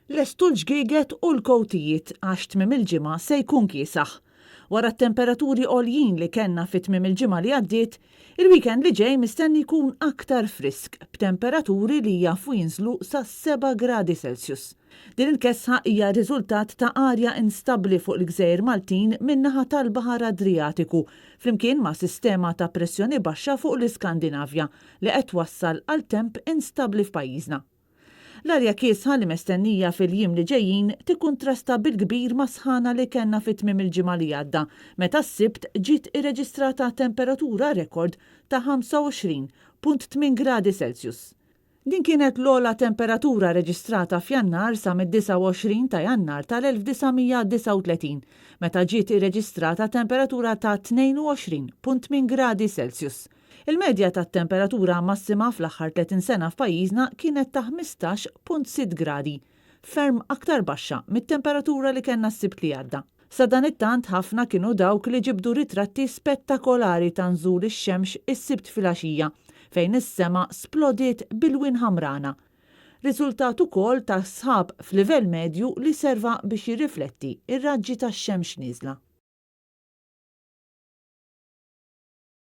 Lestu l-ġgieget u l-kowtijiet għax tmiem il-ġimgħa se jkun kiesaħ. Wara t-temperaturi għoljin li kellna fi tmiem il-ġimgħa li għaddiet, il-weekend li ġej mistenni jkun aktar frisk b'temperaturi li jafu jinżlu sa 7 gradi Celsius. Din il-kesħa hija riżultat ta' arja instabbli fuq il-gżejjer Maltin min-naħa tal-Baħar Adrijatiku flimkien ma' sistema ta' pressjoni baxxa fuq l-Iskandinavja li qed twassal għal temp instabbli f'pajjiżna. L-arja kiesħa li mestennija fil-jiem li ġejjin tikkuntrasta bil-kbir mas-sħana li kellna fi tmiem il-ġimgħa li għadda, meta s-Sibt ġiet irreġistrata temperatura rekord ta' 25.8 gradi Celsius. Din kienet l-ogħla temperatura reġistrata f'Jannar sa mid-29 ta' Jannar tal-1939, meta ġiet irreġistrata temperatura ta' 22.8 gradi Celsius. Il-medja tat-temperatura massima fl-aħħar 30 sena f'pajjiżna kienet ta' 15.6 gradi, ferm aktar baxxa mit-temperatura li kellna s-Sibt li għadda. Sadanittant ħafna kienu dawk li ġibdu ritratti spettakolari ta' nżul ix-xemx is-Sibt filgħaxija, fejn is-sema splodiet b'ilwien ħamrana. Riżultat ukoll ta' sħab f'livell medju li serva biex jirrifletti r-raġġi tax-xemx nieżla.